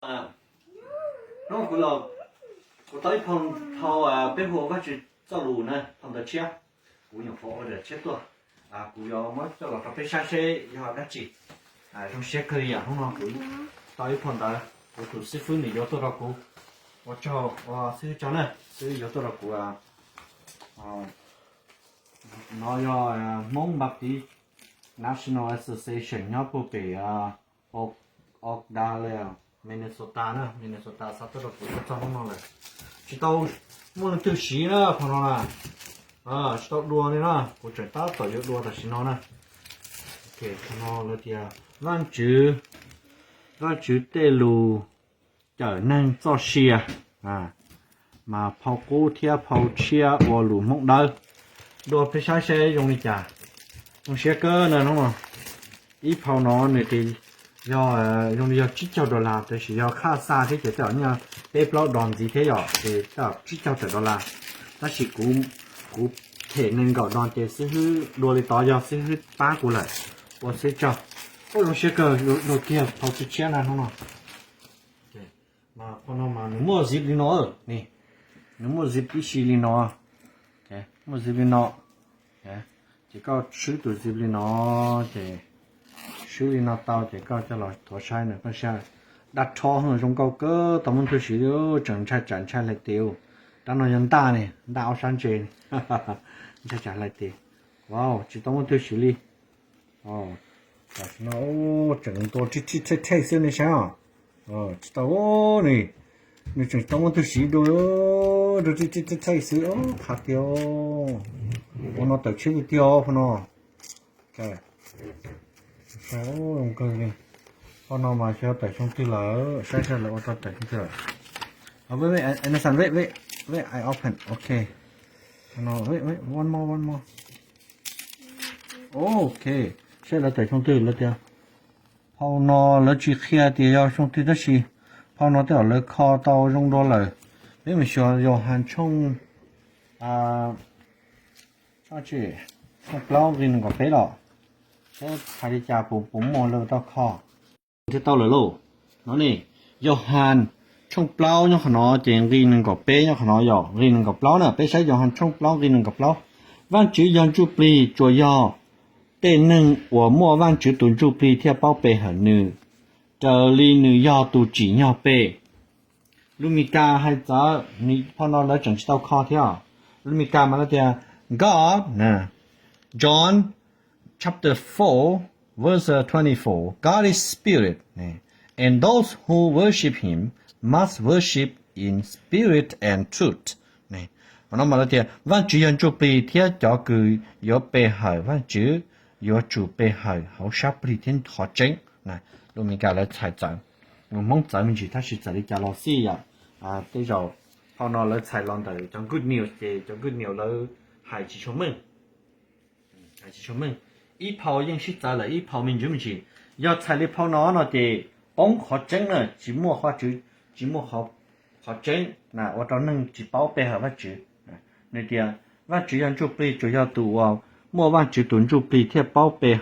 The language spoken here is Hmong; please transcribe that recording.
Hnub no kuv los, kuv tau ib phau, phau peb hu ua Vajtswv txoj lus na, phau ntawv tshiab. Kuv nyuam qhuav order tshiab tuaj, kuv yuav muab coj los rau peb saib seb yog dab tsi. Zoo siab kawg li yom, hnub no kuv tau ib phau ntawv, kuv tus xib fwb nws yuav tuaj rau kuv. Ua tsaug, ua xib fwb tsaug na, xib fwb yuav tuaj rau kuv. No yog Hmoob Baptist National Association nyob puag pem Oakdale, Minnesota na, Minnesota xa tuaj rau kuv txog hnub no lawm. Tsis tau muaj leej twg siv na phau no na, tsis tau dua li na, kuv tseem tab tom yuav dua tam sim no na. Phau no lawv tias Vajtswv, Vajtswv tej lus cawm neeg txoj sia, mas phau qub thiab phau tshiab ua lus Hmoob Dawb. Dua peb saib seb zoo li cas. Zoo siab kawg na hnub no. Ib phau no nws yog, zoo li yog tsib caug dollar, tab sis yog khaj xa thiab ces tej zaum nyaj peb plaub dos ntxiv thiab yom, ces tej zaum tsib caug tawm dollar. Tab sis kuv, kuv them nees nkaum dos ces xib hwb dua li tod yog xib hwb pab kuv lawm. Ua xib tsaug. Ua zoo siab kawg, dua kiag phau tshiab na hnub no. Mas phau no mas nws muaj zip li no, nws muaj zip ib si li no, muaj zip li no. Ces koj swb tus zip li no, ces swb li no tau ces koj coj los thuav saib na, koj saib dab rhob zoo nkauj kawg, tau muaj leej twg siv li, tseem ntshai tsam ntshai hlais tes. Dab no yog ntaj ne, ntaj ob sab ntse, ntshai tsam hlais tes. Wow, tsis tau muaj leej twg siv li. Tam sim no tseem ntua rij rij thej thej xwb nej saib os. Tsis tau, nws tseem tsis tau muaj leej twg siv dua, ntua rij rij thej thej xwb, qhav tiag. Ua no tawm tshiab tiag tiag phau no. Phau no mas xyov tawm xyoo twg lawm, saib saib lawv ua tau tawm xyoo twg lawm. Wait, wait, I open, ok. One more, one more. Ok, saib lawv tawm xyoo twg lawm tiag. Phau no lawv tsis qhia tias yog xyoo twg tab sis phau no tej zaum lawv kho tau zoo dua lawm. Peb mus xyuas Yauhas tshooj, tshooj plaub nqe nees nkaum peb los, saib hais li cas, puas, puas muaj lawv tau kho. Thiaj tau lawm lauj. No ne, Yauhas tshooj plaub nyob qhov no ces nqe nees nkaum peb nyob qhov no yom, nqe nees nkaum plaub na, peb saib Yauhas tshooj plaub nqe nees nkaum plaub. Vajtswv yog ntsuj plig, tsuas yog tej neeg uas muaj Vajtswv tus ntsuj plig thiaj paub pe hawm nws, raws li nws yog tus tsim nyog pe. Lus Mis Kas hais txawv, phau no lawv tseem tsis tau kho thiab. Lus Mis Kas mas lawv tias, God, John chapter four, verse twenty-four, God is spirit, and those who worship him must worship in spirit and truth. Qhov no mas lawv tias Vajtswv yog ntsuj plig thiab cov kws yuav pe hawm Vajtswv yuav tsum pe hawm hauv sab plig thiab qhov tseeb. Lus Mis Kas lawv txhais txawv, lus Hmoob txawv me ntsis tab sis txawm li cas los xij yom, tej zaum phau no lawv txhais los ntawm cov good news ces cov good news lawv hais tsis tshua meej. Hais tsis tshua meej. Ib phau yeej sib txawv lawm ib phau me ntsis me ntsis. Yog txhais li phau no no ces poob qhov tseeb na, tsis muaj Vajtswv, tsis muaj qhov tseeb na, ua rau neeg tsis paub pe hawm Vajtswv. Nws tias Vajtswv yog ntsuj plig, tsuas yog tus uas muaj Vajtswv tus ntsuj plig thiaj paub pe